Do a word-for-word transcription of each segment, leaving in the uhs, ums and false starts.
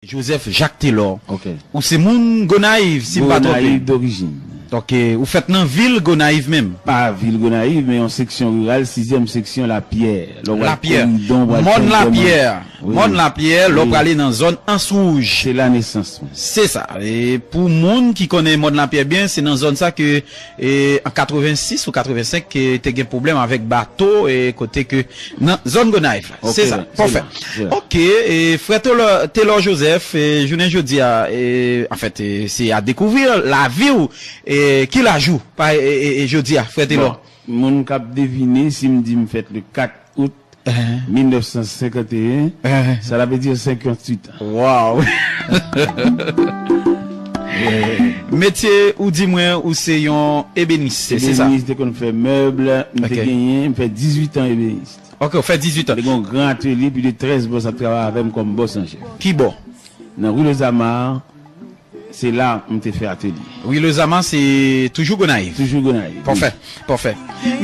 Joseph Jacques Telor. Ok. Ou se moun Gonayiv, si m pa twonpe. Gonayiv dorijin. Ok, ou fèt nan vil Gonayiv menm? Pa vil Gonayiv, men yon seksyon riral, sizyèm seksyon Lapyè. Lè w pral Lapyè. Koridon, w pral Mòn Lapyè. Wi. Mòn Lapyè, lè w prale nan zòn Ans Wouj. Se la nesans mwen. Se sa. E pou moun ki konnen Mòn Lapyè byen, se nan zòn sa ke, e, an katrevensis ou katrevensenk, ke te gen pwoblèm avèk bato, e kote ke nan zòn Gonayiv la. Ok, se sa. Pafè. Se la, se la. Ok, e, frè Telor, Telor Joseph, e, jounen jodi a, e, anfèt, e, se a dekouvri lavi w, e, ki laj ou, pa, e, e, e, jodi a, frè Telor? Bon, moun k ap devine, si m di m fèt le kat out, Ehe. mil nèf san senkanteyen, Ehe. Sa la vle di senkanntuit an. Wow! Metye ou di mwen ou se yon ebenis, se sa? Ebenis, te konn fè mèb, m te Ok. genyen, m fè dizuit an ebenis. Ok, ou fè dizuit an. Te gen yon gran atelye, plis de trèz bòs ap travay avè m kòm bòs an chèf. Ki bò? Nan ri Lozama, se la m te fè atelye. Ri Lozama, se toujou Gonayiv? Toujou Gonayiv, wi. Pafè, pafè.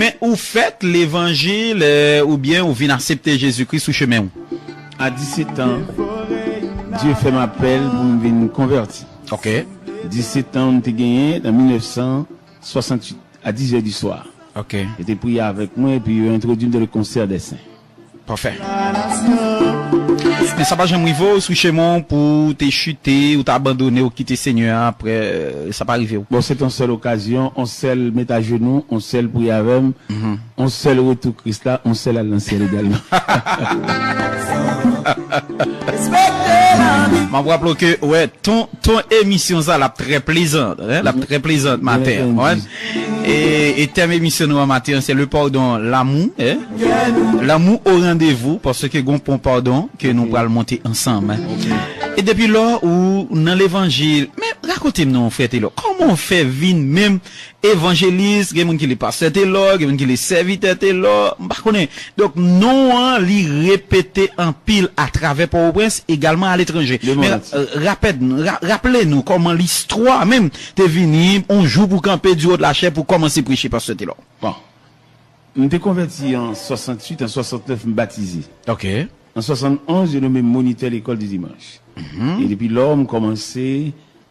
Men ou fèt levanjil, e, oubyen ou vin aksepte Jezikri sou chemen w? A disèt an, Dye fè m apèl pou m vin konvèti. Ok. Disèt an m te genyen nan mil nèf san swasanntuit, a dizè di swa. Ok. Yo te priye avèk mwen, epi yo entwodui m dans le concert des saints. Pafè. Men sa pa janm rive w sou chemen w pou w te chite, ou te abandone, ou kite Senyè a, apre, e, sa pa rive w? Bon, se te yon sèl okazyon, yon sèl met ajenou, yon sèl priye avè m, Mhm. yon sèl retou Kris la, yon sèl al nan syèl egalman. M ap raple w ke, wè, ton, ton emisyon sa, l ap trè plezan, en, l ap trè plezan maten, Byen antandi. E, e tèm emisyon nou an maten an, se le pardon, l'amour, en? L'amour au rendez-vous, paske gon pon padon ke nou Ok. pral monte ansanm, en. Ok. E depi lò ou nan levanjil, men rakonte m non, frè Telor, kòman w fè vin menm evanjelis, gen moun ki li pastè Telor, gen moun ki li sèvitè Telor, m pa konnen. Donk, non an, li repete anpil atravè Pòtoprens, egalman aletranje. Lemonn antye. Men, e, rapèd, ra-, raple nou kòman listwa menm te vini, yon jou pou kanpe du haut de la chaire pou kòmanse preche, pastè Telor. Bon. M te konvèti an swasanntuit, an swasantnèf, m batize. Ok. An swasannonz, yo nonmen m monitè lekòl di dimanch. Mhm. E depi lò, m kòmanse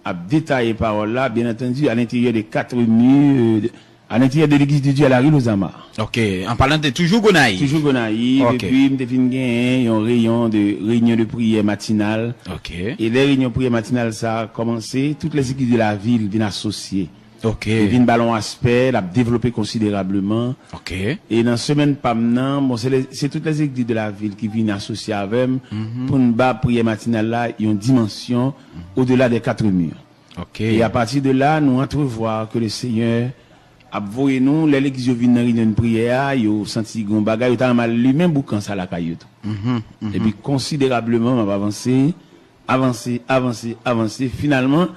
ap detaye pawòl la, byen antandi, à l'intérieur des quatre murs, euh, à l'intérieur de l'Église de Dieu à la rue Lozama. Ok, an palan de toujou Gonayiv. Toujou Gonayiv, Ok. epi m te fin genyen yon reyon de, reyinyon de priyè matinal. Ok. E lè reyinyon priyè matinal sa a kòmanse, tout les églises de la ville vin asosye. Ok. Li vin ba l yon aspè, l ap devlope konsiderableman. Ok. E nan semèn pa m nan, bon, se le, se tout les églises de la ville ki vin asosye avè m Mhm. pou n ba priyè matinal la yon dimansyon au-delà des quatre murs. Ok. E à partir de là, nou antrevwa ke le Senyè ap voye nou, lè legliz yo vin nan reyinyon priyè a, yo santi gen yon bagay, yo ta renmen al limen boukan sa lakay yo tou. Mhm, mhm. Epi konsiderableman, m ap avanse, avanse, avanse, avanse. Finalman,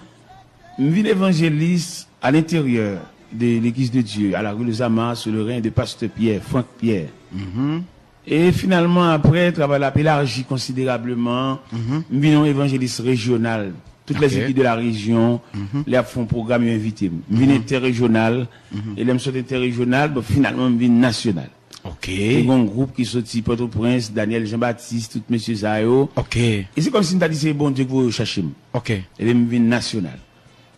m vin evanjelis à l'intérieur de l'Église de Dieu, à la rue Lozama, sous le règne de Pasteur Pierre, Franck Pierre. Mhm. E finalman, apre, travay la ap elaji konsiderableman. Mhm. M vin yon evanjelis rejyonal. Tout Ok. les églises de la région, Mhm. lè y ap fè yon pwogram, yo envite m. M vin Mhm. entèrejyonal. Mhm. E lè m sot entèrejyonal, bon, finalman, m vin nasyonal. Ok. Te gen yon gwoup ki soti Pòtoprens, Daniel Jean-Baptiste, tout mesye sa yo. Ok. E se kòmsi m ta di se Bondye ki voye yo chache m. Ok. Epi m vin nasyonal.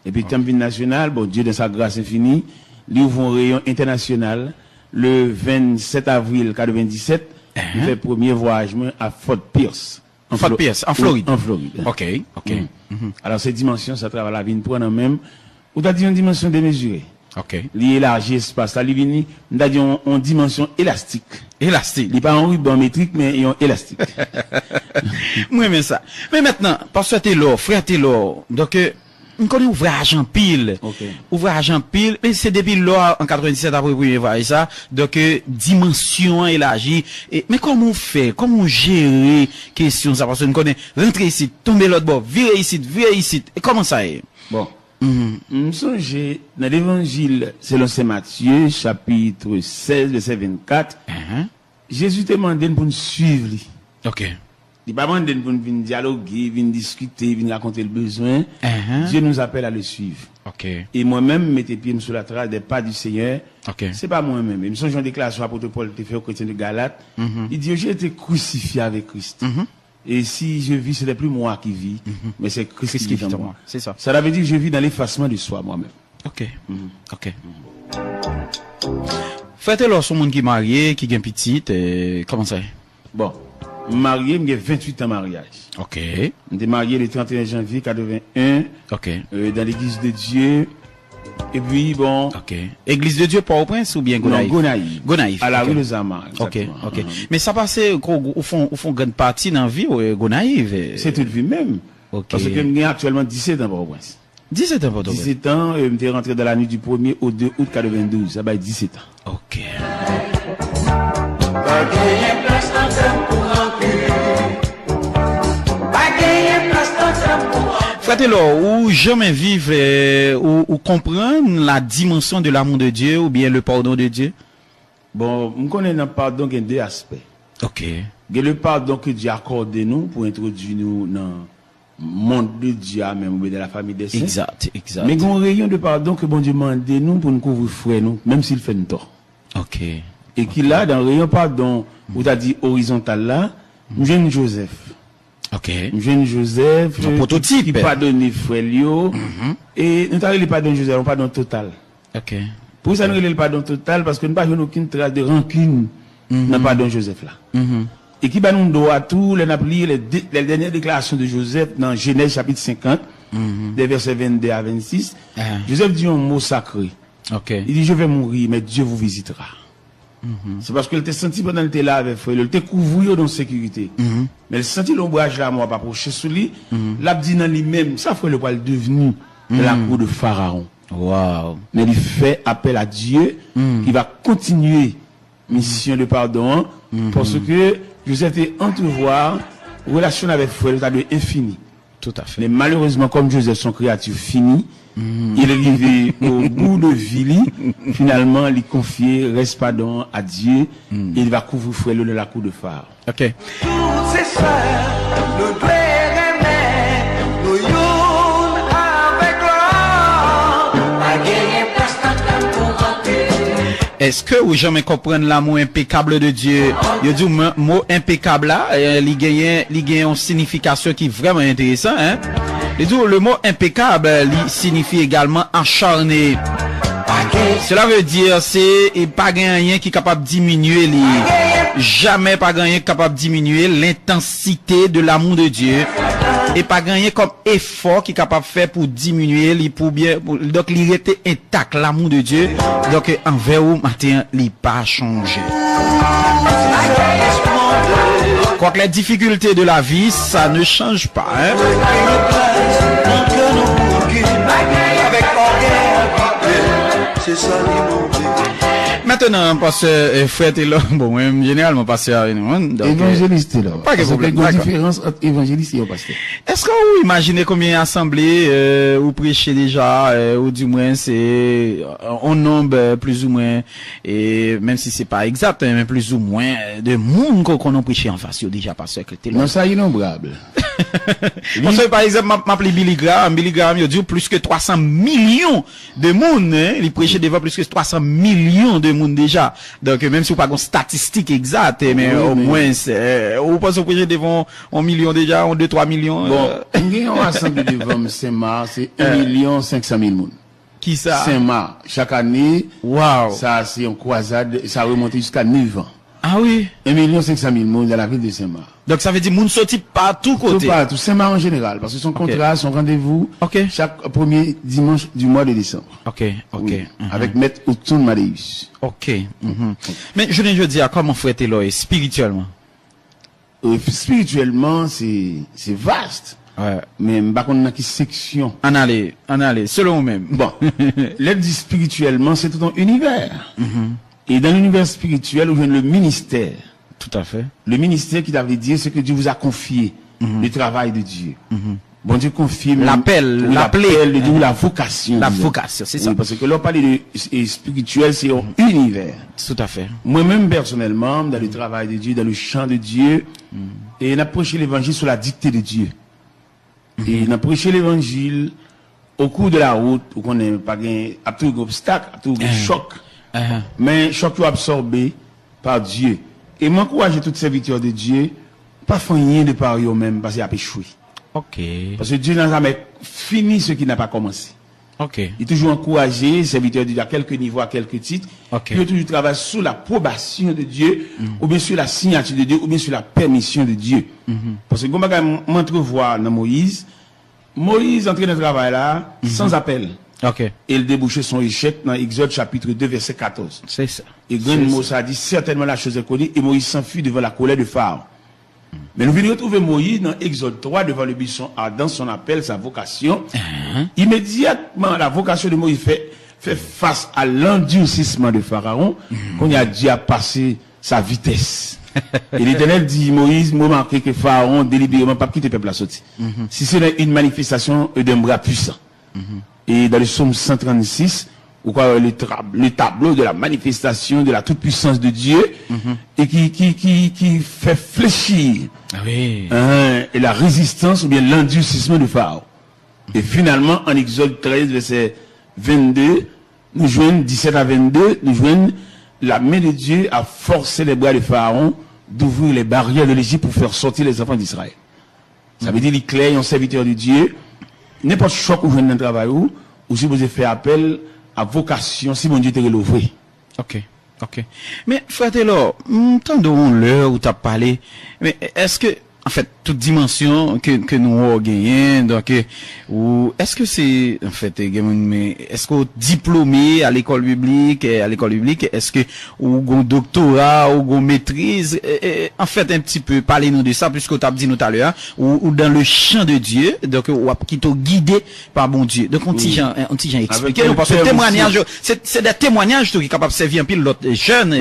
Epi tan m vin nasyonal, Bondye, dans sa grâce infinie, li ouvri yon reyon entènasyonal le vennsèt avril katrevendisèt, m Ehe. fè premye vwayaj mwen a Fort Pierce, an Fort Flo-, Pierce, an wi, Florid. An Florid. Ok, ok. Mm. Mhm. Alò, se dimansyon sa travay la vin pran nan men m. Ou ta di yon dimansyon demezire. Ok. Li elaji espas la, li vini, m ta di yon, yon dimansyon elastik. Elastik. Li pa yon riban metrik, men yon elastik. M renmen sa. Men mentnan, pastè Telor, frè Telor, donk, euh, m konnen ou vwayaj anpil. Ok. Ou vwayaj anpil, men se depi lò an katrevendisèt apre premye vwayaj sa, donk, euh, dimansyon an elaji. E, men kòman w fè, kòman w jere kesyon sa? Paske n konnen rantre isit, tonbe lòt bò, vire isit, vire isit. E kòman sa ye? Bon, Mhm. M sonje nan Levanjil selon Sen Matye, chapit sèz, vèsè vennkat, Ahan. Jezi te mande n pou n suiv li. Ok. Li pa mande n pou n vin dyaloge, vin diskite, vin rakonte l bezwen. Ahan. Dieu nous appelle à le suivre. Ok. E mwen menm, m mete pye m sou la trace des pas du Seigneur. Ok. Se pa mwen menm. E m sonje yon deklarasyon apot Pòl te fè aux chrétiens de Galat. Mhm. Li di yo, j'ai été crucifié avec Christ. Mhm. Et si je vis, ce n'est plus moi qui vis, mais c'est Christ qui vit en moi. C'est ça. Cela veut dire que je vis dans l'effacement de soi moi-même. Ok. Ok. Frè Telor, se yon moun ki marye, ki gen pitit, e, kòman sa ye? Bon, m marye, m gen venntuit an maryaj. Ok. M te marye le trente et un janvier quatre-vingt-un Ok. euh, dans l'église de Dieu. Et puis, bon, Ok. Église de Dieu Port-au-Prince oubyen non, Gonayiv? Gonayiv. Gonayiv. À la Ok. rue Lozama. Ok, Exactement. ok. Mhm. Men sa pase, ou fè, ou fè yon grann pati nan vi w, e, Gonayiv. e. C'est toute vie même. Ok. Parce que m gen actuellement dix-sept ans Port-au-Prince. Dix-sept an Pòtoprens. Dix-sept ans, euh, m te rantre dans la nuit du premier au deux août quatre-vingt-douze. Ça va être dix-sept ans. Ok. Pa genyen plas nan tanp pou rankin. Pa genyen plas nan tanp pou rankin. Frè Telor, ou janmen viv, e, ou, ou konprann la dimension de l'amour de Dieu oubyen le pardon de Dieu? Bon, m konnen nan padon gen de aspè. Ok. Gen le pardon que Dieu accorde nou pou entwodui nou nan monde de Dieu a menm oubyen dans la famille des saints. Exact, exact. Men gen yon reyon de padon ke Bondye mande nou pou n kouvri frè nou, menm si l fè n tò. Ok. E ki la, dan reyon padon, ou ta di orizontal la, m jwenn Joseph. Ok. M jwenn Joseph, Yon euh, pwototip. Ki padone frè l yo. E nou ta rele padon Joseph, yon padon total. Ok. Poukisa nou rele l padon total? Paske nou pa jwenn okenn tras de rankin nan padon Joseph la. Mhm. E ki ba nou dwa tou, lè n ap li les, dé- les dernières déclarations de Joseph nan Genèse chapitre cinquante, Mhm. des versets vingt-deux à vingt-six, Ah. Joseph di yon mo sakre. Ok. Il dit, je vais mourir, mais Dieu vous visitera. Mhm. Se paske l te santi pandan l te la avèk frè l yo, l te kouvri yo nan sekirite. Mhm. Men l santi lonbraj lamò ap apwoche sou li, l ap di nan li menm, sa frè l yo pral devni dans la cour de Pharaon. Wow. Men li fè apèl a Dye ki va kontinye misyon de padon an, paske Joseph te antrevoir relasyon l avèk frè l yo ta dwe enfini. Tout à fait. Men malerezman, kòm Joseph se yon kreyati fini, il est arrivé au bout de vie li, finalman, li konfye rès padon an a Dye, e li va kouvri frè l yo nan lakou de Pharaon. Ok. Tout se sè, nou dwe renmen nou youn avèk lòt. Pa genyen plas nan tanp pou rankin. Èske ou janmen konprann l'amour impeccable de Dieu? Yo di w mo, mo enpekab la, e, li genyen, li gen yon sinifikasyon ki vrèman enteresan, en. Li di w, le mot impeccable, li siyifi egalman acharné. Cela veut dire, se, e, pa gen anyen ki kapab diminye li. Jamè pa gen anyen ki kapab diminye l'intensité de l'amour de Dieu. E pa gen anyen kòm efò ki kapab fè pou diminye li, pou byen, pou, donk, li rete entak, l'amour de Dieu. Donk, anvè ou, maten an, li pa chanje. Quoique les difficultés de la vie, ça ne change pas, hein. Se sa li monte. Mentnan, pastè, e, frè Telor, bon, mwen, jeneralman, pastè a, nou, donk, e, Evanjelis Telor. Pa gen pwoblèm, Gen dakò. Diferans ant evanjelis e yon pastè. Èske ou imajine konbyen asanble, e, ou preche deja, e, ou di mwen se, e, on nonb, e, plizoumwen, e, menm si se pa egzat, men plizoumwen, e, de moun ke w konn preche anfas yo deja, pastè Telor? Non, sa inonbrab. Paske, pa egzanp, m ap, m ap li Billy Graham. Billy Graham, yo di w plis ke twa san milyon de moun, en, li preche devan plis ke twa san milyon de moun deja. Donk, menm si w pa gen statistik egzat, men omwen, ou panse w preche devan yon milyon deja, yon de, twa milyon? Bon, m gen yon asanble devan m, Senmak, se yon milyon senk san mil moun. Kisa? Senmak, chak ane, Wow. Sa se yon kwazad, sa remonte jiska nèf an. Ah wi. Un million cinq cent mille moun dans la ville de Saint-Marc. Donk, sa vle di moun soti patou kote. Tout partout, Saint-Marc en général, parce que son contrat, son rendez-vous, Ok. chaque premier dimanche du mois de décembre. Ok, ok. Oui, Mhm. Avec Maître Auton Maléus. Ok. Mhm. Men, jounen jodi a, kòman frè Telor ye espirityèlman? Euh, spirituellement, c'est, c'est vaste. Ouais. Men m pa konn nan ki section. Ann ale, ann ale, selon ou menm. Bon, lè m di spirituellement, c'est tout un univers. Et dans l'univers spirituel, ou jwenn le ministère. Tout à fait. Le ministère qui, ça veut dire ce que Dieu vous a confié, le travail de Dieu. Bondye konfye m Lapèl, ou laple. Lapèl de Dieu, ou la vocation. La Disons. vocation, c'est ça. Oui, parce que là, on parle de, et spirituel, c'est un univers. Tout à fait. Moi-même, personnellement, dans le travail de Dieu, dans le champ de Dieu, et on a prêché l'évangile sous la dictée de Dieu. E nan preche levanjil, au cours de la route, ou konnen pa gen, ap toujou gen obstak, ap toujou gen chòk. Men chòk yo absòbe pa Dye. E m ankouraje tout sèvitè de Dye, pa fè anyen de pa yo menm, paske y ap echwe. Ok. Parce que Dieu n'a jamais fini ce qu'il n'a pas commencé. Ok. Il a toujours encouragé serviteurs de Dieu à quelque niveau, à quelque titre, Ok. puis il a toujours travaillé sous l'approbation de Dieu, ou bien sous la signature de Dieu, ou bien sous la permission de Dieu. Parce que, bon, bagay, m antrevwa nan Moyiz, Moyiz antre nan travay la sans appel. Ok. E l debouche son echèk nan Egzòd chapitre deux, verset quatorze. Se sa. E grenn Se mo sa. Sa di, certainement la chose est connue, et Moïse s'enfuit devant la colère de Pharaon. Men nou vin retwouve Moyiz nan Egzòd twa, devant le buisson ardent, son appel, sa vocation. Immediatement, la vocation de Moïse fait, fait face à l'endurcissement de Pharaon. Kounye a, Dye a pase sa vitès. E Letènèl di Moyiz, m remake ke Farawon delibereman p ap kite pèp la soti. Si se nan une manifestation d'un bras puissant. Et dans le psaume cent trente-six, ou ka wè le, tra- le tableau de la manifestation de la toute-puissance de Dieu, et qui, qui, qui, qui fait fléchir Wi. hein, et la résistance ou bien l'endurcissement de Pharaon. Et finalement, en Exode treize, verset vingt-deux, nous joignons dix-sept à vingt-deux, nous joignons la main de Dieu a forcé les bras de Pharaon d'ouvrir les barrières de l'Égypte pour faire sortir les enfants d'Israël. Sa vle di li klè, yon sèvitè de Dye, nenpòt chòk ou jwenn nan travay ou, ou sipoze fè apèl a vokasyon si Bondye te rele w vre. Ok, ok. Men, frè Telò, m tande w yon lè ou t ap pale, men èske, anfèt, tout dimansyon ke, ke nou wè w genyen, donk, ou, èske se, anfèt, gen moun, men, èske w diplome a lekòl biblik, a lekòl biblik, èske ou gon doktora, ou gon metriz, anfèt, un petit peu, pale nou de sa, puisque w t ap di nou talè a, ou, ou dans le champ de Dieu, donk, w ap kite w gide pa Bondye. Donk, yon ti jan, yon ti jan eksplike nou, paske temwanyaj yo, se, se de temwanyaj tou ki kapab sèvi anpil lòt jèn.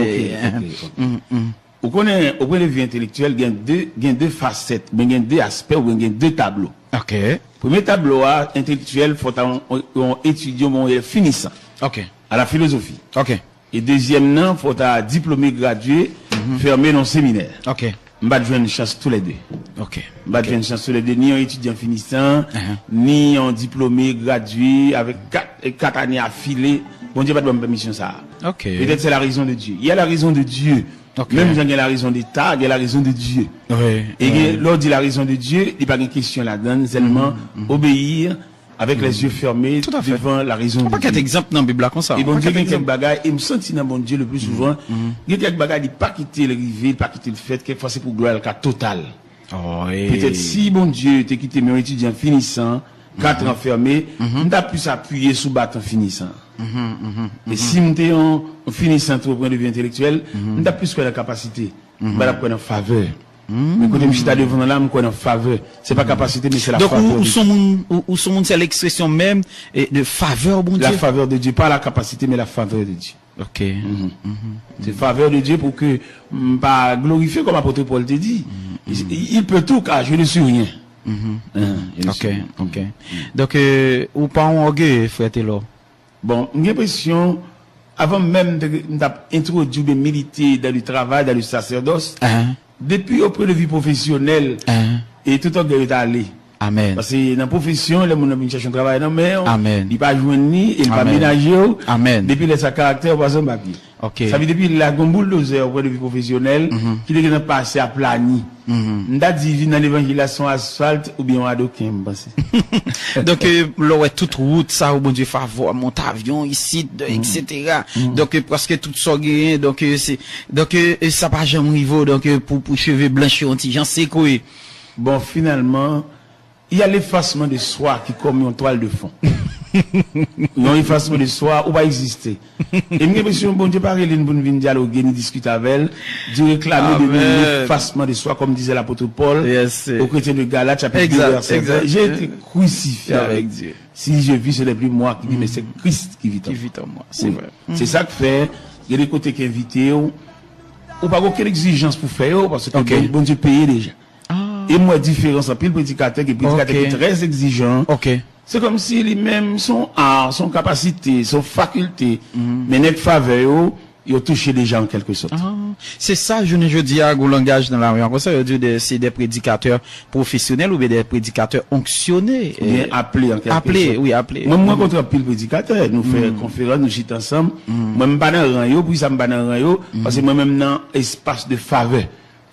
Ou konnen, au point de vue intellectuel, gen de, gen de fasèt, men gen de aspè, ou gen de tablo. Ok. Premye tablo a, entelektyèl, fò ta yon, yon etidyan, yon finisan. Ok. A la filozofi. Ok. E dezyèm nan, fò ta diplome gradye, fèmen nan seminè. Ok. M pa t jwenn chans toulède. Ok. M pa t jwenn chans toulède, ni yon etidyan finisan, ni yon diplome gradye avèk kat, kat ane afile. Bondye pa t ban m pèmisyon sa a. Ok. Petèt se la rezon de Dye. Il y a la raison de Dieu. Ok. Menm jan gen la raison d'État, gen la raison de Dieu. Wi. E gen, lè w di la raison de Dieu, li pa gen kesyon ladan l, sèlman obeyi avec les yeux fermés Tout à fait. Devant la raison Yon de pakèt Dieu. Egzanp nan Bib la konsa. E Bondye Pakèt gen kèk egzanp. Bagay, e m santi nan Bondye le plus souvent, gen kèk bagay li pa kite l rive, li pa kite l fèt, kèk fwa se pou glwa l ka total. Oh, e- Petèt si Bondye te kite m yon etidyan finisan, kat an fèmen, m t ap plis apiye sou batan finisan. E si m te yon finisan tou, pwen de vi entelektyèl, m t ap plis kwè nan kapasite. M pa t ap kwè nan favè. Men kote m chita devan la, m kwè nan favè. Se pa kapasite, men se la Donk, favè. ou, ou son moun, ou, ou son moun, se l'expression même, eh, de faveur Bondye. La faveur de Dieu, pas la capacité, mais la faveur de Dieu. Ok. Se favè de Dye pou ke m pa glorifye, kòm apot Pòl te di. Il, il peut tout, car je ne suis rien. Hein, je ne Ok, suis rien. Ok. Donk, euh, ou pa yon ògeye, frè Telò. Bon, m gen enpresyon, avan menm de, m t ap entwodui oubyen milite dans le travail, dans le sacerdoce, Hein? depi au point de vue professionnel, Hein? e tout ògèy yo t ale. Amen. Paske nan pwofesyon, lè moun nan vin chèche yon travay nan men w, Amen. Li pa jwenn li, e li pa Amen. menaje w, Amen. Depi lè sa karaktè w pa sanm papye. Ok. Sa vle di depi la, gen yon bouldozè au point de vue professionnel, ki te gentan pase a plani. M ta di vin nan levanjil la se yon asfalt oubyen yon adoken, m panse. Donk, euh, lè w wè tout wout sa, o Bondye favè, mont avyon isit, etsetera. Donk, euh, prèske tout sa w genyen, donk, euh, se, donk, euh, sa pa janm rive w, donk, euh, pou, pou cheve blanch yo, yon ti jan sekwe. Bon, finalman, il y a l'effacement de soi qui comme yon twal de fon. Yon efasman de swa, ou pa egziste. E m gen enpresyon Bondye pa rele n pou n vin dyaloge ni diskite avè l. Dieu réclame de nous Amen. L'effacement de soi, comme disait l'apôtre Paul Yes, sir. Aux chrétiens de Galates, chapitre Exact, deux, verset exact. vingt. J'ai été crucifié Avec avec Dieu. Si je vis, ce n'est plus moi qui vis, mais c'est Christ qui vit en Qui moi. vit en moi, c'est vrai. Se sa k fè, gen de kote k envite w, ou pa gen okenn egzijans pou fè yo, paske Ok. Bon- Bondye peye deja. Ah. E m wè diferans anpil predikatè, gen predikatè Ok. ki trè egzijan. Ok. Se kòmsi li menm se yon ar, se yon kapasite, se yon fakilte. Men nèg favè yo, yo touche deja an kèlke sòt. Ah, se sa, jounen jodi a, gon langaj nan lari an konsa, yo di de, se de predikatè pwofesyonèl oubyen de predikatè onksyone. Oubyen aple an kèlke Aple, sòt. Wi, aple. Mwen, m rankontre anpil predikatè, nou fè konferans, nou chita ansanm. Mwen, m pa nan ran yo, poukisa m pa nan ran yo? Paske mwen menm nan espas de favè.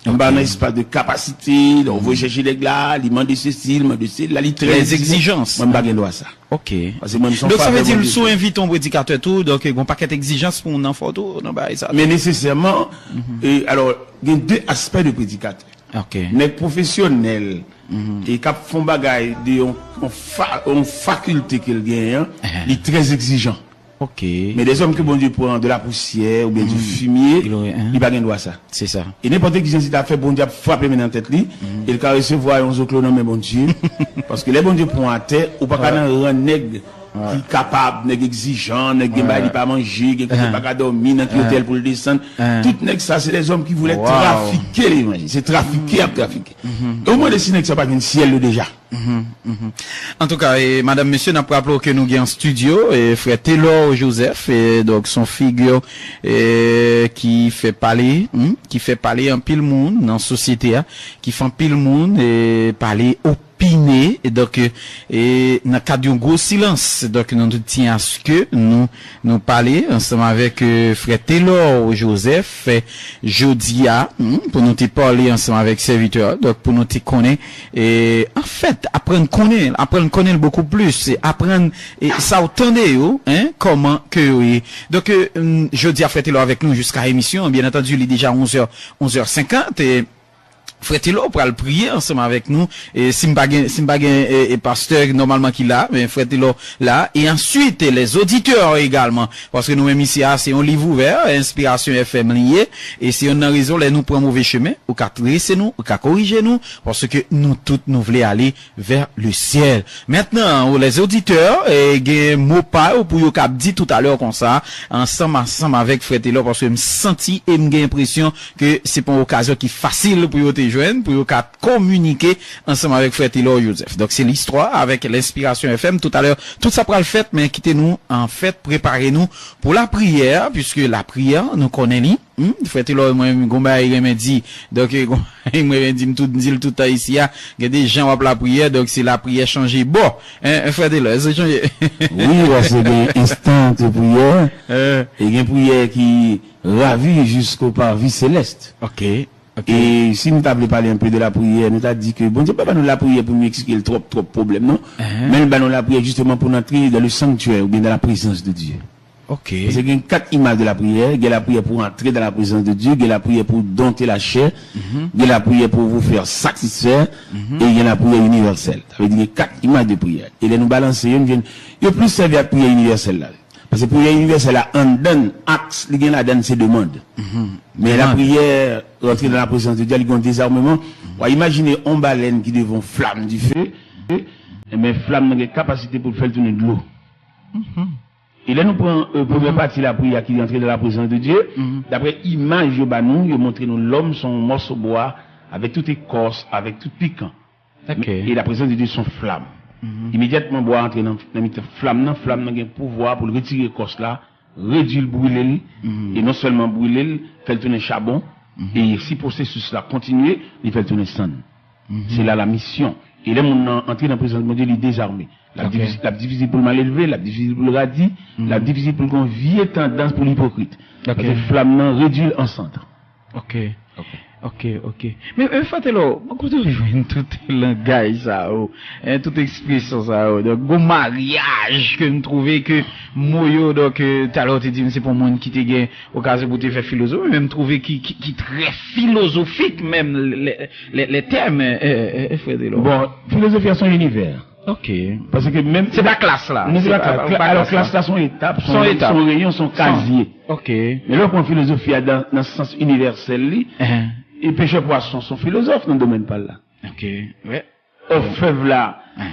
M pa nan espas de kapasite, donk ou voye chèche nèg la, li mande sesi, li mande sela, li trè egzijans. Mwen, m pa gen dwa sa. Ok. Paske mwen, m se yon fratè Bondye. Donk, sa vle di, si w envite yon predikatè tou, donk, gen yon pakèt egzijans pou moun nan fè w tou, nan bagay sa tou. Men nesesèman, e, alò, gen de aspè de predikatè. Ok. Nèg pwofesyonèl, e k ap fè yon bagay de yon, yon fa-, yon fakilte ke l genyen an, li trè egzijan. Ok. Men dèzòm ke Bondye pran de la pousyè oubyen di fimye, li pa gen dwa sa. Se sa. E nenpòt egzijans li ta fè, Bondye ap frape men nan tèt li, e l ka resevwa yon zoklo nan men Bondye. Paske lè Bondye pran w atè, ou pa ka nan ran nèg ki kapab, nèg egzijan, nèg gen bagay li pa manje, gen kote pa ka dòmi, nan ki otèl pou l desann. Tout nèg sa, se dèzòm ki voulè trafike levanjil. Se trafike y ap trafike. E ou mande si nèg sa pa jwenn syèl yo deja. Antouka, e, madanm, mesye, n ap raple w ke nou gen an estidyo, e, frè Telor Joseph, e, donk, se yon figi, e, ki fè pale, hmm, ki fè pale anpil moun nan sosyete a, ki fè anpil moun, e, pale, opine, e, donk, e, nan kad yon gwo silans. Donk, nou tout tyen aske nou Nou pale ansanm avèk, e, frè Telor Joseph, e, jodi a, hmm, pou nou te pale ansanm avèk sèvitè a, donk pou nou te konnen, e, anfèt, aprann konnen, aprann konnen l bokou plis, e aprann, e, sa w tande yo, en, kòman ke yo ye. Donk, e, hmm, jodi a, frè Telor avèk nou jiska emisyon, byen antandi, li deja onz è, onz è senkant, e, Frè Telor pral priye ansanm avèk nou. E si m pa gen, si m pa gen, e, e, pastè nòmalman ki la, men frè Telor la. E answit, e, les auditeurs egalman. Paske nou menm isi a, se yon liv ouvè, Inspiration F M li ye. E se youn nan rezon, lè nou pran move chemen, ou ka trese nou, ou ka korije nou, paske nou tout nou vle ale vers le ciel. Mentnan, ou les auditeurs, e, gen mo pa yo pou yo k ap di toutalè konsa, ansanm, ansanm avèk frè Telor, paske m santi e m gen enpresyon ke se pa yon okazyon ki fasil pou yo te jwenn, pou yo ka kominike ansanm avèk frè Telor Joseph. Donk, se listwa avèk Lenspirasyon F M. Toutalè, tout sa pral fèt, men kite nou, anfèt, prepare nou pou lapriyè, piske lapriyè, nou konnen li. Hmm? Frè Telor, mwen, gon bagay renmen di. Donk, e, gon bagay mwen renmen di, m tout, m di l tout tan isi a. Gen de jan w ap lapriyè, donk se lapriyè chanje bò. Hein, frè Telor, èske w chanje? Wi, paske gen enstan de priyè, e gen priyè ki ravi jusqu'au parvis céleste. Ok, ok. E si nou ta vle pale anpe de lapriyè, nou ta di ke Bondye pa ba nou lapriyè pou nou eksplike l twòp, twòp pwoblèm, non. Men l ba nou lapriyè justement pou n antre dans le sanctuaire oubyen dans la présence de Dieu. Ok. Paske gen kat imaj de lapriyè. Gen lapriyè pou antre dans la présence de Dieu, gen lapriyè pou dompter la chair, gen lapriyè pou vous faire satisfaire, e gen lapriyè inivèsèl. Sa vle di gen kat imaj de priyè. E lè nou balanse yo, nou jwenn yo plis sèvi ak priyè inivèsèl la. Paske priyè inivèsèl la, anndan l, aks li gen ladan l, se demann. Men lapriyè, rentrer dans la présence de Dieu, li gen yon dezarmeman. W a imajine yon balèn ki devan yon flam dife, enben flam nan gen kapasite pou l fè l tounen dlo. E lè nou pran, e, premyè pati lapriyè a ki antre dans la présence de Dieu, daprè imaj yo ba nou, yo montre nou lòm se yon mòso bwa avèk tout ekòs, avèk tout pikan. Ok. E la présence de Dieu se yon flam. Imedyatman bwa a antre nan, nan mitan flam nan, flam nan gen pouvwa pou l retire ekòs la, redui l, brile l, e non sèlman brile l, fè l tounen chabon, e si pwosesis la kontinye, li fè l tounen sann. Se la la misyon. E lè moun nan antre nan prezans Bondye, li dezame. L ap difisil, l ap difisil pou l malelve, l ap difisil pou l radi, l ap difisil pou l gen yon vye tandans pou l ipokrit. Paske flam nan redui l an sann. Ok. Ok, ok. Men, men Frè Telor, kote w jwenn tout langaj sa yo, en, tout ekspresyon sa yo? Donk, gon maryaj ke m twouve ke mo yo, donk, e, talè w te di m se pou moun ki te gen okazyon pou te fè filozofi, men m twouve ki, ki, ki trè filozofik menm, lè, lè, lè tèm, e, e, e, Frè Telor. Bon, filozofi a se yon inivè. Ok. Paske menm... Se pa klas la. Non, se pa klas. Alò, klas la se yon etap, se yon reyon, se yon kazye. Ok. Men lè w pran filozofi a nan, nan sans inivèsèl li, e pechè pwason se yon filozòf nan domèn pa l la. Ok. Òfèv la,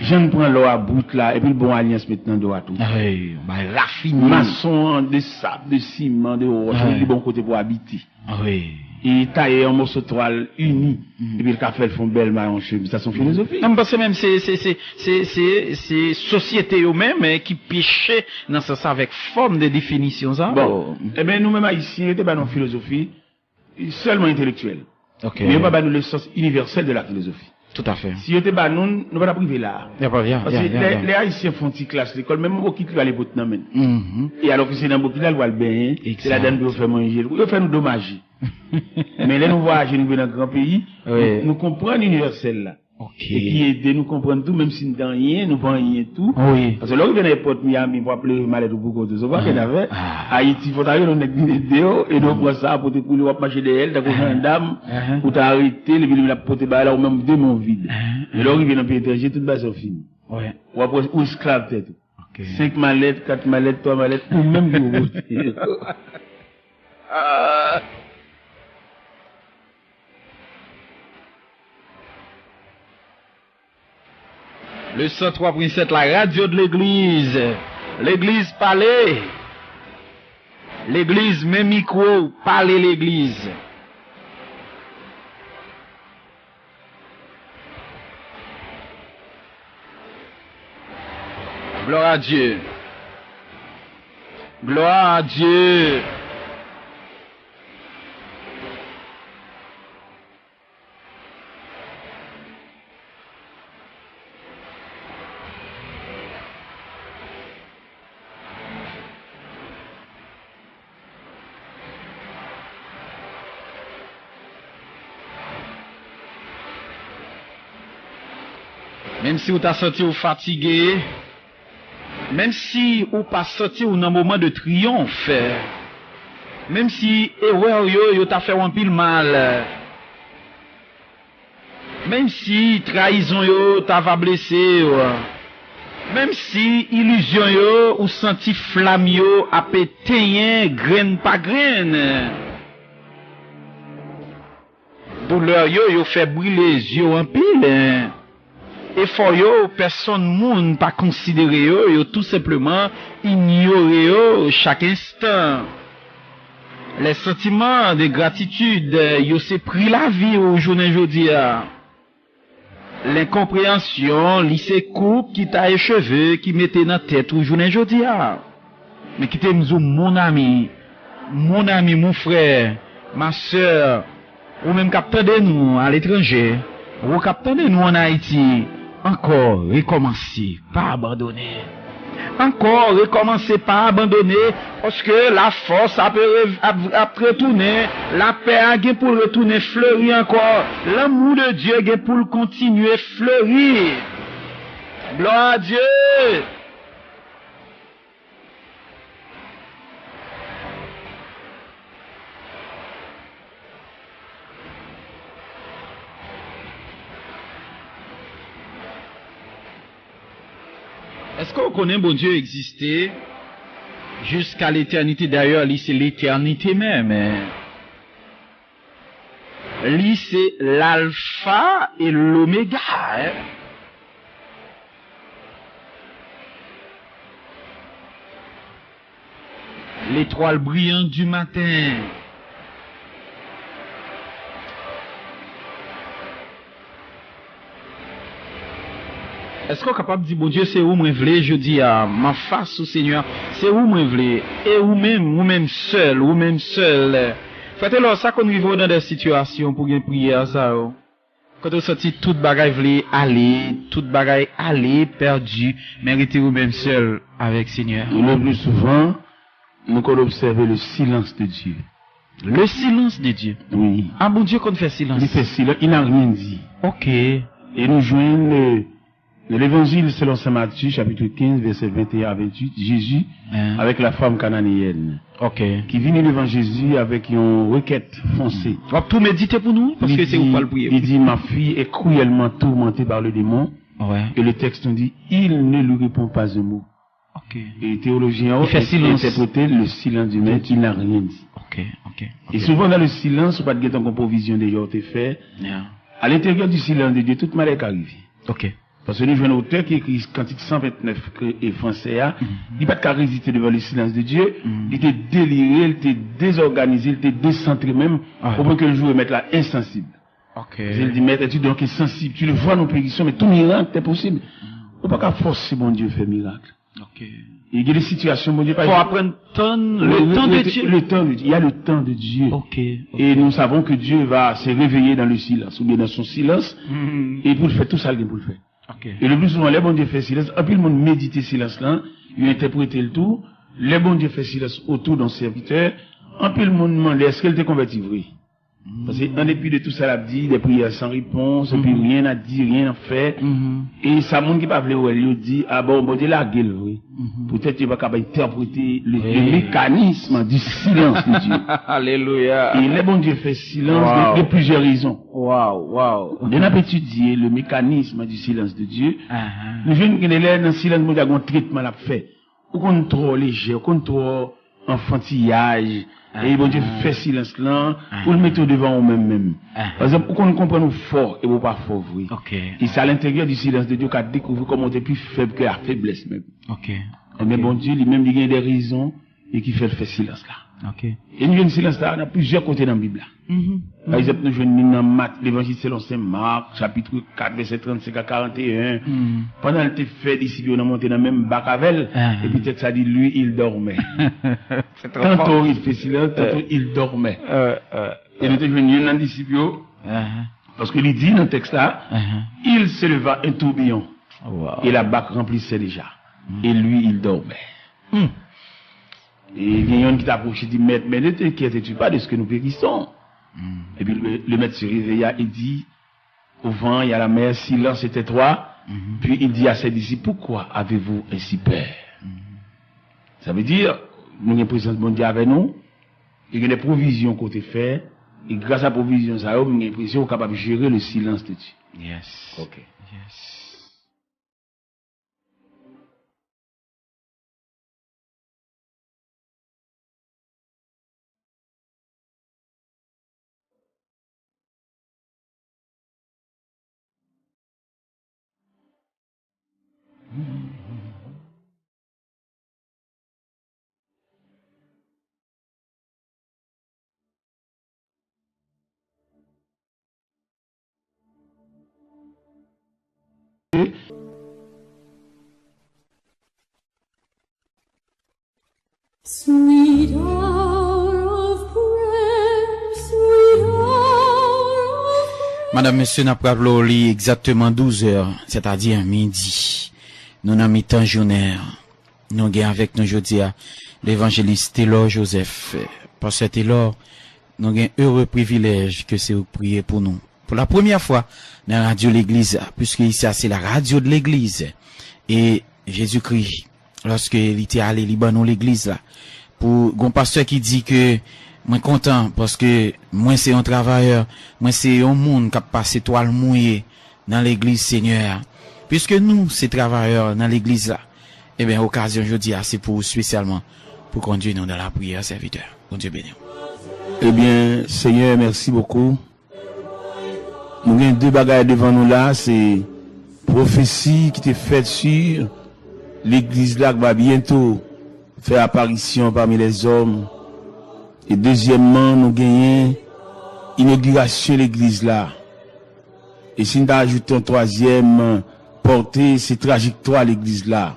jan l pran lò a bout la, epi l ba w alyans met nan do a tou. Wi, yon bagay rafine. Mason an, de sab, de siman, de wòch, li ba w kote pou w abite. Wi. E tayè yon moso twal ini, epi l ka fè l fè yon bèl mayon chemiz. Sa se yon filozofi. Non, m panse menm se, se, se, se, se, se sosyete yo menm, eh, ki peche nan sans sa avèk fòm de definisyon sa. Bon, enben, nou menm Ayisyen, yo te ba nou filozofi sèlman entelektyèl. Ok. Men yo pa ba nou le sens universel de la philosophie. Tout à fait. Si yo te ba nou l, nou pa t ap rive la a. Y a pa, ya, Paske ya, ya, lè, ya. Lè Ayisyen fè yon ti klas lekòl, menm bokit li pale pou t nan men l. Mhm. E alò ke se nan bokit la l pral benyen, se ladan l pou yo fè manje l. Yo fè nou domaje. Men lè nou vwayaje, nou rive nan gran peyi, nou, nou konprann inivèsèl la. Ok. E ki ede nou konprann tou, menm si n te anyen, nou pa anyen tou. Wi. Paske lè w rive nan èpòt Miami, w ap leve malèt ou pou kont ou. Se pa kèt afè. Ayiti, fò ta rele yon nèg vin ede w, e nou pran sa, pote pou li, w ap mache dèyè l, tankou jandam, ou ta arete l, epi li menm l ap pote bagay la, ou menm de men w vid. Men lè w rive nan peyi etranje, tout bagay sa yo fini. Wi. W ap wè, ou esklav tèt ou. Ok. Senk malèt, kat malèt, twa malèt, ou menm ki pou pote yo. Le cent trois point sept, la radio de l'église. Legliz pale. Legliz, men mikwo, pale legliz. Gloire à Dieu. Gloire à Dieu. Menm si w ta santi w fatige, menm si ou pa santi w nan moman de triyonf, menm si erè w yo, yo ta fè w anpil mal, menm si trayizon yo ta va blese w, menm si ilizyon yo ou santi flam yo ap etenyen grenn pa grenn, doulè yo, yo fè brile zye w anpil. Efò yo, pèsonn moun pa konsidere yo, yo tou senpleman inyore yo chak enstan. Lè santiman de gratitid yo se pri lavi w jounen jodi a. Lenkonpreyansyon, li se koup ki taye cheve ki mete nan tèt ou jounen jodi a. Men kite m di w, mon ami, mon ami, mon frè, ma sè, ou menm k ap tande nou aletranje, ou k ap tande nou ann Ayiti, ankò rekòmanse, pa abandone. Ankò rekòmanse, pa abandone, paske lafòs ap, ap, ap retounen, lapè a gen pou l retounen fleri ankò, lanmou de Dye gen pou l kontinye fleri. Gloire à Dieu! Èske w konnen Bondye egziste jiska letènite? Dayè, li se letènite menm. Li se Lalfa e Lomega. L'étoile brillante du matin. Èske w kapab di, Bondye, se ou mwen vle jodi a, m an fas ou, Senyè, se ou mwen vle, e ou menm, ou menm sèl, ou menm sèl. Frè Telor, sa konn rive w nan de sitiyasyon pou gen priyè sa yo? Kote w santi tout bagay vle ale, tout bagay ale, pèdi, men rete ou menm sèl avèk Senyè. Le plus souvent, nou konn obsève le silence de Dieu. Le silence de Dieu. Wi. A, Bondye konn fè silans. Li fè silans, il n'a rien dit. Ok. E nou jwenn, euh, nan Levanjil selon Sen Matye, chapit kenz, vèsè venteyen a venntuit, Jezi avèk la fanm kananeyen. Ok. Ki vini devan Jezi avèk yon rekèt fonse. W ap tou medite pou nou, paske se ou k pral priye. Li di, ma fille est cruellement tourmentée par le démon. Ouais. Et le texte nous dit, il ne lui répond pas un mot. Ok. E teyolojyen yo entèprete le silence du maître, il n'a rien dit. Ok, ok, ok. E souvan nan le silence, ou pa t gentan gon pwovizyon deja ou te fè. Yeah. À l'intérieur du silence de Dieu, tout malè ka rive. Ok. Paske nou jwenn otè ki ekri kantik san vennèf ke, e, fransè a, li pa t ka reziste devan le silence de Dieu, li te delire, li te dezòganize, li te desantre menm, au point que le jour est maître la insensible. Ok. Paske li di, Maître, es-tu donc insensible? Tu le vois, nous périssons, mais tout miracle est possible. Ou pa ka fòse Bondye fè mirak. Ok. E gen de sitiyasyon Bondye pa... Faut apprendre tann le temps de Dieu. Le temps de Dieu. Il y a le temps de Dieu. Ok, ok. Et nous savons que Dieu va se réveiller dans le silence, ou bien dans son silence, et pou l fè tout sa l gen pou l fè. Ok. E le pli souvan, lè Bondye fè silans, anpil moun medite silans lan, yo entèprete l tou. Lè Bondye fè silans otou d'un sèvitè, anpil moun mande èske l te konvèti vre. Paske, an depi de tout sa l ap di, des prières sans réponse, epi rien à dire, rien à faire. E sa moun ki pa vle wè l yo di, a bon, Bondye lage l vre. Poutèt yo pa kapab entèprete le, le mécanisme du silence de Dieu. Alelouya. E lè Bondye fè silans, gen, gen plizyè rezon. Waw, waw. Lè n ap etidye le mécanisme du silence de Dieu, nou jwenn gen de lè nan silans Bondye a gen yon tretman l ap fè. Ou konn twò lejè, ou konn twò anfantiyaj, e Bondye fè silans lan pou l mete w devan ou menm menm. Pa egzanp, ou konn konprann ou fò, e ou pa fò vre. E c'est à l'intérieur du silence de Dieu ou ka dekouvri kòman ou te pi fèb ke la feblès menm. Ebyen, Bondye li menm, li gen de rezon e ki fè l fè silans la. E nou jwenn silans la nan plizyè kote nan Bib la. Pa egzanp, nou jwenn li nan Mat, Levanjil selon Sen Mak, chapit kat, vèsè trannsenk a karanteyen. Pandan l te fè disip yo nan monte nan menm bak avè l, epi tèks la di, lui, il dormait. Tanto il fè silans, tanto il dormait. E nou te jwenn youn nan disip yo, paske li di nan tèks la, il se leva un tourbillon, et la barque remplissait déjà, et lui, il dormait. E gen yonn ki t apwoche, di, Maître, mais ne t'inquiètes-tu pas de ce que nous périssons? Epi le, le maître se réveilla et dit au vent et à la mer, silence et tais-toi. Puis il dit à ses disciples, pourquoi avez-vous ainsi peur? Sa vle di, nou gen prezans Bondye avè nou, e gen de pwovizyon kote fè, e gras a pwovizyon sa yo, m gen enpresyon ou kapab jere le silence de Dieu. Yes. Ok. Yes. Sweet hour of prayer, sweet hour of prayer. Madanm, mesye, n ap raple w li egzakteman douz è, sètadi midi. Nou nan mitan jounen an. Nou gen avèk nou jodi a levanjelis Telor Joseph. Pastè Telor, nou gen ere privilèj ke se ou k priye pou nou. Pou la premyè fwa nan radyo legliz la, puiske isi a se la radio de l'église. E Jezikri, lòske li te ale, li ban nou legliz la. Pou gon pastè ki di ke mwen kontan paske mwen se yon travayè, mwen se yon moun k ap pase twal mouye nan legliz Senyè a. Piske nou se travayè nan legliz la, ebyen, okazyon jodi a se pou ou espesyalman pou kondui nou nan lapriyè, sèvitè. Bondye beni w. Ebyen, Senyè, mèsi bokou. Nou gen de bagay devan nou la, se pwofesi ki te fèt si legliz la ki va byento fè aparisyon pami lèzòm. E dezyèmman, nou genyen inogirasyon legliz la. E si n ta ajoute yon twazyèm pòte, se trajektwa legliz la.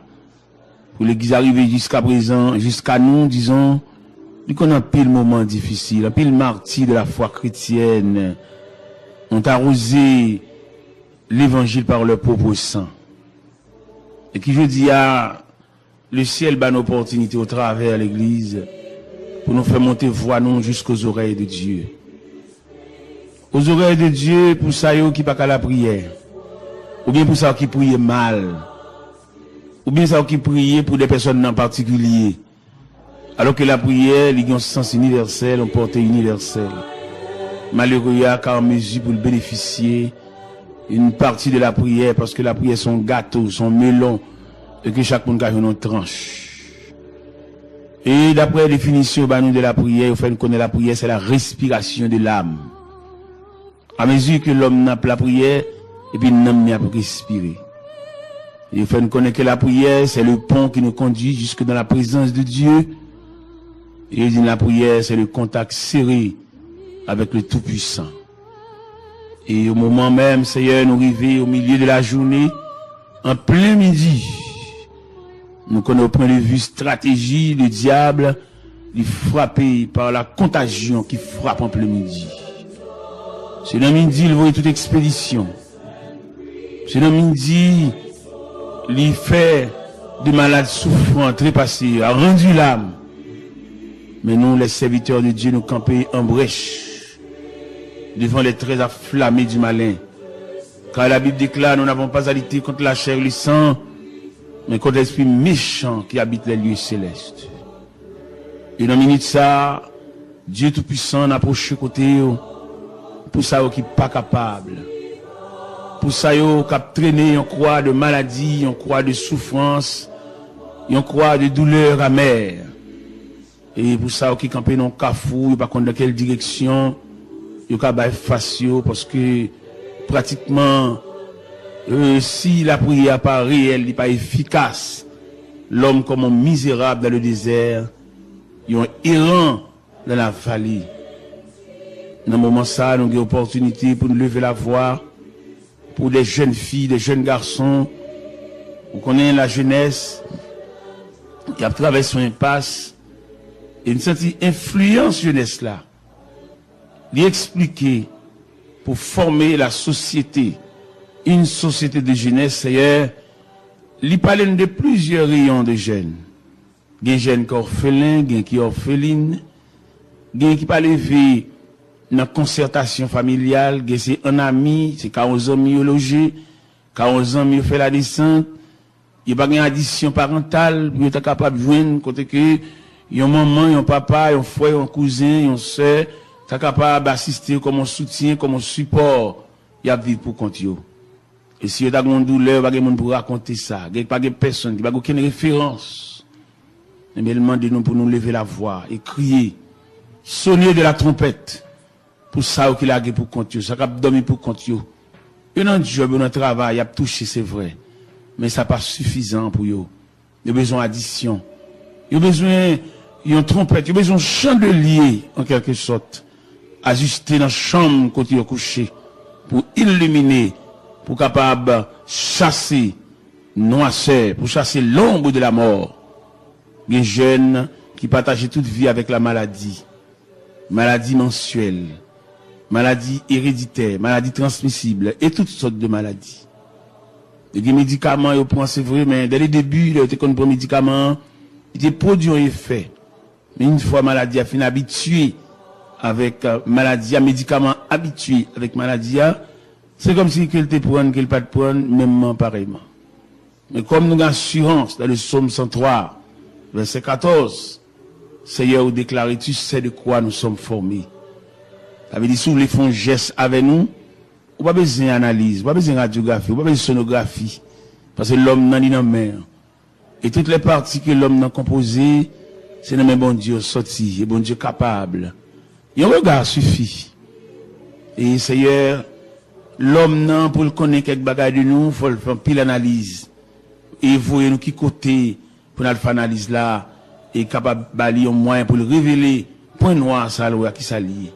Pou legliz la rive jiska prezan, jiska nou, dizon, li konn anpil moman difisil, anpil mati de la fwa kretyèn ont arrosé l'évangile par leur propre sang. E ki jodi a, lesyèl ba nou opòtinite otravè legliz pou nou fè monte vwa nou jisko zorèy de Dye. Aux oreilles de Dieu, pou sa yo ki pa ka lapriyè, oubyen pou sa yo ki priye mal, oubyen sa yo ki priye pou de pèsòn an patikilye. Alò ke lapriyè, li gen yon sans inivèsèl, yon pòte inivèsèl. Malere a ka an mezi pou l benefisye yon pati de lapriyè, paske lapriyè se yon gato, se yon melon, e ke chak moun ka jwenn yon tranch. E daprè definisyon yo ba nou de lapriyè, yo fè n konnen lapriyè, c'est la respiration de l'âme. Amezi ke lòm nan ap lapriyè, epi nanm li ap respire. Yo fè n konnen ke lapriyè, c'est le pont qui nous conduit jusque dans la présence de Dieu. E yo di n lapriyè, c'est le contact serré avec le Tout-Puissant. E o moman menm, Seyè, nou rive o milye de la jounen, an plen midi. Nou konnen o pwen de vi strateji, le dyab, li frape pa la kontajyon ki frape an plen midi. Se nan midi, li voye tout ekspedisyon. Se nan midi, li fè de malad soufran, trepase, a randi lam. Men nou, les serviteurs de Dieu, nou kanpe an brèch devan les traits enflammés du malin. Car la Bible déclare, nous n'avons pas à lutter contre la chair et le sang, mais contre l'esprit méchant qui habite les lieux célestes. E nan minit sa, Dye Toupisan apwoche kote yo, pou sa yo ki pa kapab, pou sa yo k ap trennen yon kwa de maladi, yon kwa de soufrans, yon kwa de doulè amè. E pou sa yo ki kanpe nan kafou, yo pa konn nan kèl direksyon yo ka bay fas yo, paske pratikman, euh, si lapriyè pa reyèl, li pa efikas, lòm kòm yon mizerab dans le désert, yon eran dans la vallée. Nan moman sa, nou gen opòtinite pou nou leve lavwa pou de jèn fi, de jèn gason. Ou konnen lajenès, y ap travèse yon enpas, e n santi enfliyans jenès la. Li eksplike pou fòme la sosyete, une société de jeunesse, Seyè, li pale n de plizyè reyon de jèn. Gen jèn ki òfelen, gen ki òfelin, gen ki pa leve nan konsètasyon familyal, gen se an ami, se ka yon zanmi yo loje, ka yon zanmi yo fè ladesant, yo pa gen adisyon parantal pou yo ta kapab jwenn kote ke yon manman, yon papa, yon frè, yon kouzen, yon sè ta kapab asiste yo kòm yon soutyen, kòm yon sipò, y ap viv pou kont yo. E si yo ta gen yon doulè, yo pa gen moun pou rakonte sa. Gen, pa gen pèsonn ki pa gen okenn referans. Ebyen, l mande nou pou nou leve lavwa e kriye, sonner de la trompette, pou sa yo ki lage pou kont yo, sa k ap dòmi pou kont yo. Yo nan djòb, yo nan travay, y ap touche, se vre. Men sa pa sifizan pou yo. Yo bezwen adisyon. Yo bezwen yon twonpèt, yo bezwen yon chandelye, an kèlke sòt, ajiste nan chanm kote yo kouche, pou ilimine, pou kapab chase nwasè, pou chase l'ombre de la mort. Gen jèn ki pataje tout vi avèk la maladie. Maladi mansyèl, maladi ereditè, maladi transmisib, e tout sòt de maladi. Yo gen medikaman yo pran, se vre, men dès le début, lè yo te konn pran medikaman an, li te pwodui yon efè. Men yon fwa maladi a fin abitye avèk, euh, maladi a, medikaman an abitye avèk maladi a, se kòmsi ke l te pran, ke l pa t pran, menmman, parèyman. Men kòm nou gen asirans nan le Sòm san twa, vèsè katòz, Seyè, ou deklare, tu sais de quoi nous sommes formés. Sa vle di, si w vle fè yon jès avè nou, ou pa bezwen analiz, ou pa bezwen radyografi, ou pa bezwen sonografi. Paske lòm nan li nan men an. E tout lè pati ke lòm nan konpoze, se nan men Bondye yo sòti, e Bondye kapab. Yon rega sifi. E Seyè, lòm nan, pou l konnen kèk bagay de nou, fò l fè anpil analiz. E voye nou ki kote pou n al fè analiz la, e kapab ba li yon mwayen pou l revele pwen nwa sa l wè a, ki sa l ye.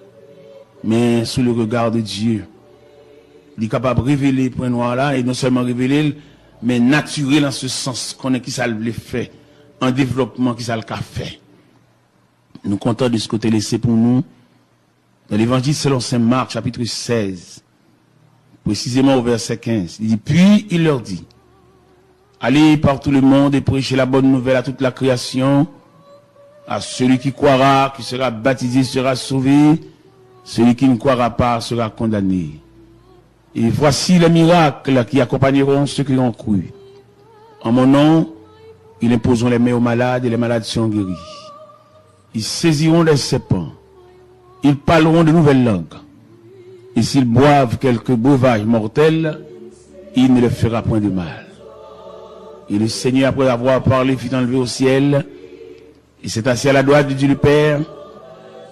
Men sous le regard de Dieu, li kapab revele pwen nwa la, e non sèlman revele l, men natire l an se sans, konnen ki sa l vle fè, an devlòpman, ki sa l ka fè. Nou kontan de ce que w te lese pou nou nan Levanjil selon Sen Mak, chapit sèz, presizeman o vèsè kenz. Li di, puis il leur dit, allez par tout le monde et prêchez la bonne nouvelle à toute la création. À celui qui croira, qui sera baptisé, sera sauvé. Celui qui ne croira pas sera condamné. Et voici les miracles qui accompagneront ceux qui ont cru. En mon nom, ils imposeront les mains aux malades et les malades seront guéris. Ils saisiront des serpents. Ils parleront de nouvelles langues. Et s'ils boivent quelque breuvage mortel, il ne leur fera point de mal. Et le Seigneur, après avoir parlé, fut enlevé au ciel, et s'est assis à la droite de Dieu le Père,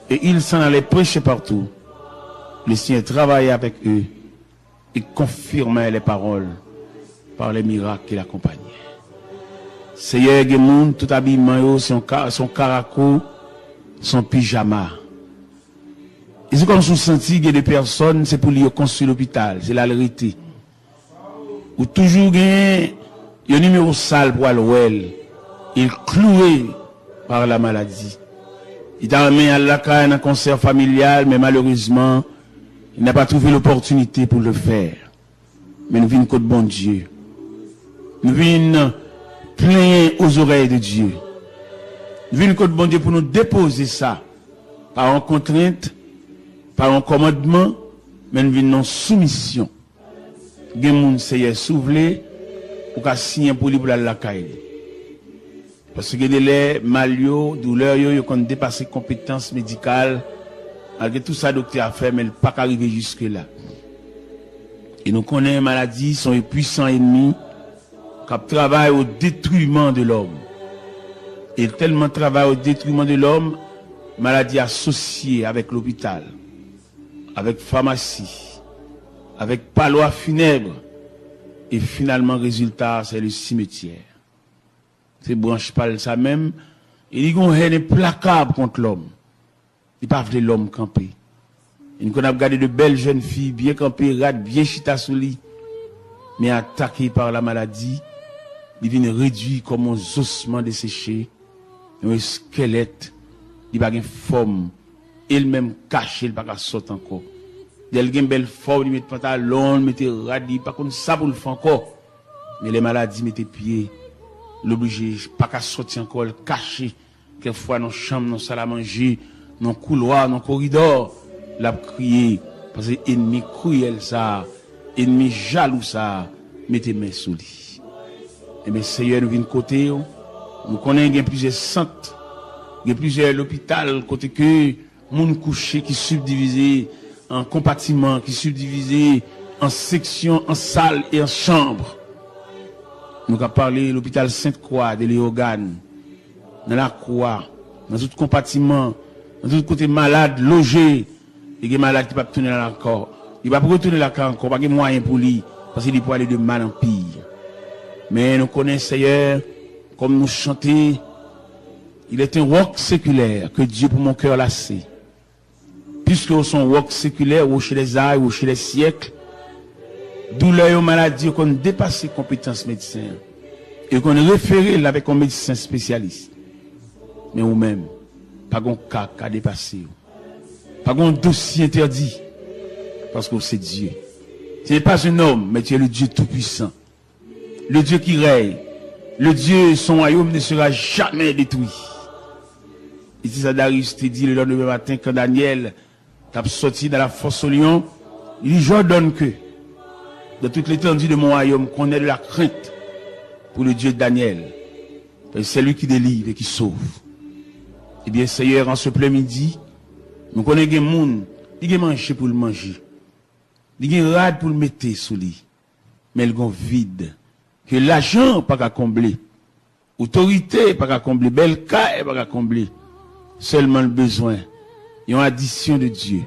et il s'en allait prêcher partout. Le Seigneur travaillait avec eux et confirmait les paroles par les miracles qui l'accompagnaient. Seyè, gen moun, tout abiman yo, se yon ka-, se yon karako, se yon pijama. E se kòmsi w santi gen de pèsòn, se pou li yo konstwi lopital, se la l rete. Ou toujou gen yon nimewo sal pou al wè l. Il cloué par la maladie. Li ta renmen al lakay nan konsè familyal, men malerezman, il n'a pas trouvé l'opportunité pour le faire. Men nou vin kot Bondye. Nou vin plenyen aux oreilles de Dieu. Nou vin kot Bondye pou nou depoze sa. Pa yon kontrent, pa yon kòmandman, men nou vin nan soumisyon. Gen moun, Seyè, si w vle, ou ka siyen pou li pou l al lakay li. Paske gen de lè, mal yo, doulè yo, yo konn depase konpetans medikal. Malgre tout sa doktè a fè, men l pa ka rive jiske la. E nou konnen maladi se yon pwisan ènmi k ap travay o detriman de lòm. E l tèlman travay o detriman de lòm, maladi asosye avèk lopital, avèk famasi, avèk palwa finèb, e finalman rezilta a se le simetyè. Se branch pa l sa menm, e li gen yon hèn enplakab kont lòm. Li pa vle lòm kanpe. E n konn ap gade de bèl jèn fi byen kanpe, rad byen chita sou li, men atake par la maladie, li vin redui kòm yon zosman deseche, yon eskèlèt, li pa gen fòm, e l menm kache, l pa ka sot ankò. Lè l gen bèl fòm, li met pantalon, li mete rad, li pa konn sa pou l fè ankò. Men lè maladi mete pye, l oblije pa ka soti ankò, l kache. Kèk fwa nan chanm, nan sal a manje, nan koulwa, nan koridò, l ap kriye, paske ènmi kriyèl sa a, ènmi jalou sa a, mete men sou li. Ebyen, Seyè, nou vin kote w. Nou konnen gen plizyè sant, gen plizyè lopital kote ke moun kouche ki sibdivize an konpatiman, ki sibdivize an seksyon, an sal e an chanm. Nou ka pale lopital Sent Kwa de Leyogàn, nan lakou a, nan tout konpatiman, nan tout kote malad loje. E gen malad ki p ap tounen la ankò. Li p ap retounen lakay ankò, pa gen mwayen pou li, paske li pwale de mal an pi. Men nou konnen, Seyè, kòm nou chante, Il est un roc séculaire que Dieu pour mon cœur lassé. Piske w se yon wòk sekilè, rocher des âges, rocher des siècles, doulè yo, maladi yo konn depase konpetans medsen an. Yo konn refere l avèk yon medsen espesyalis. Men ou menm, pa gon ka k ka depase w. Pa gon dosye entèdi, paske w se Dye. Ce n'est pas un homme, mais tu es le Dieu tout-puissant. Le Dieu qui règne. Le Dieu, son royaume ne sera jamais détruit. E se sa Darius te di le lendemain matin, kan Daniel t ap sòti dans la fosse au lion, li di, j'ordonne que, dans toute l'étendue de mon royaume, qu'on ait de la crainte pour le Dieu de Daniel. Parce que c'est lui qui délivre et qui sauve. Ebyen, Seyè, an se plen midi, nou konnen gen moun, li gen manje pou l manje. Li gen rad pou l mete sou li. Men l gon vid ke lajan pa ka konble, otorite pa ka konble, bèl kay pa ka konble. Sèlman l bezwen yon adisyon de Dye,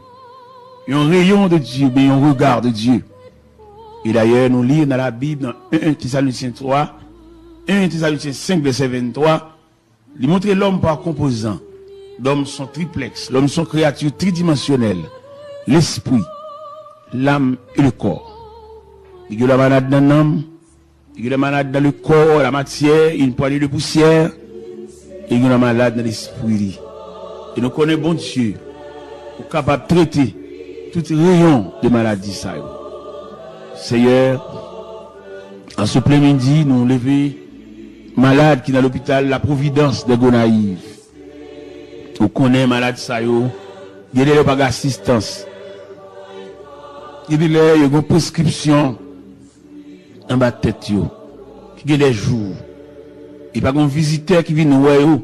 yon reyon de Dye, oubyen yon rega de Dye. E dayè, nou li nan Labib, nan en Tesalonityen twa, en Tesalonityen senk, vèsè venntwa, li montre lòm pa konpozan. Lòm se yon triplèks. Lòm se yon kreyati tridimansyonèl. Lespri, lam e le kò. Li gen lè malad nan nanm, li gen lè malad nan le kò, la matyè, une poignée de poussière, e li gen lè malad nan lespri li. E nou konnen Bondye, ou kapab trete tout reyon de maladi sa yo. Seyè, an se plen midi, nou leve malad ki nan lopital La Providence de Gonayiv. Ou konnen malad sa yo, gen de lè yo pa gen asistans. Gen de lè yo gen preskripsyon anba tèt yo, ki gen de jou, e pa gen vizitè ki vin wè yo,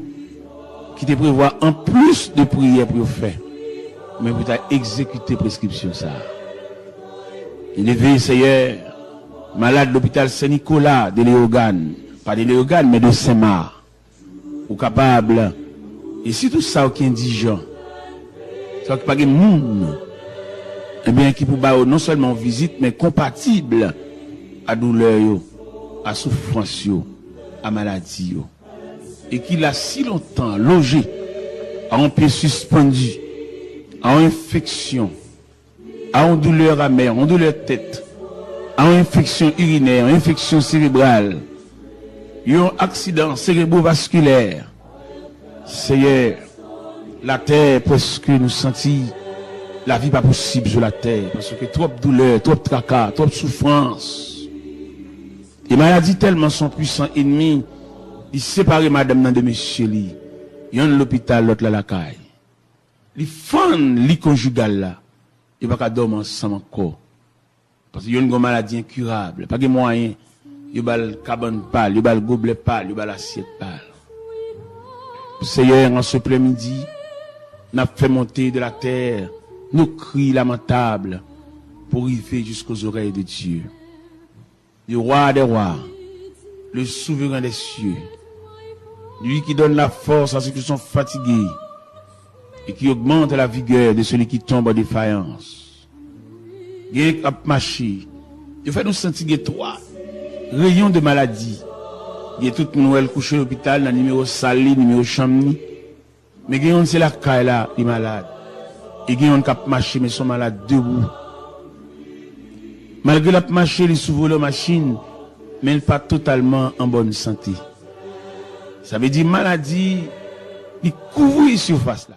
ki te prevwa anplis de priyè pou yo fè, men pou ta egzekite preskripsyon sa a. Leve, Seyè, malad lopital Sen Nikola de Leyogàn, pa de Leyogàn, men de Sen Mak. Ou kapab, e sitou sa yo ki endijan, sa yo ki pa gen moun, ebyen, ki pou ba yo non sèlman yon vizit, men konpatib a doulè yo, a soufrans yo, a maladi yo. E ki la si lontan, loje, a yon pye sispann, a yon enfeksyon, a yon doulè amè, yon doulè tèt, a yon enfeksyon irinè, yon enfeksyon serebral, Yon aksidan serebrovaskilè. Seyè, latè prèske nou santi lavi pa posib sou latè, paske twòp doulè, twòp traka, twòp soufrans. E maladi tèlman se yon pwisan enmi, li separe madanm nan de mesye li. Yonn lopital, lòt la lakay. Li fann li konjigal la. Yo pa ka dòmi ansanm ankò. Paske yonn gen yon maladi enkirab, pa gen mwayen. Yo ba l kabann pa l, yo ba l goblè pa l, yo ba l asyèt pa l. Seyè, an se plen midi, n ap fè monte de la tè nos cris lamentables pour arriver jusqu'aux oreilles de Dieu. Le roi des rois, le souverain des cieux, lui qui donne la force à ceux qui sont fatigués et qui augmente la vigueur de celui qui tombe en défaillance. Gen k ap mache. Yo fè nou santi gen twa reyon de maladi. Gen tout moun wè l kouche lopital nan nimewo sal li, nimewo chanm li. Men gen yonn se lakay la li malad. E gen yonn k ap mache men se yon malad debou. Malgre l ap mache li sou volan machin, men l pa totalman an bòn sante. Sa vle di maladi li kouvri sifas la.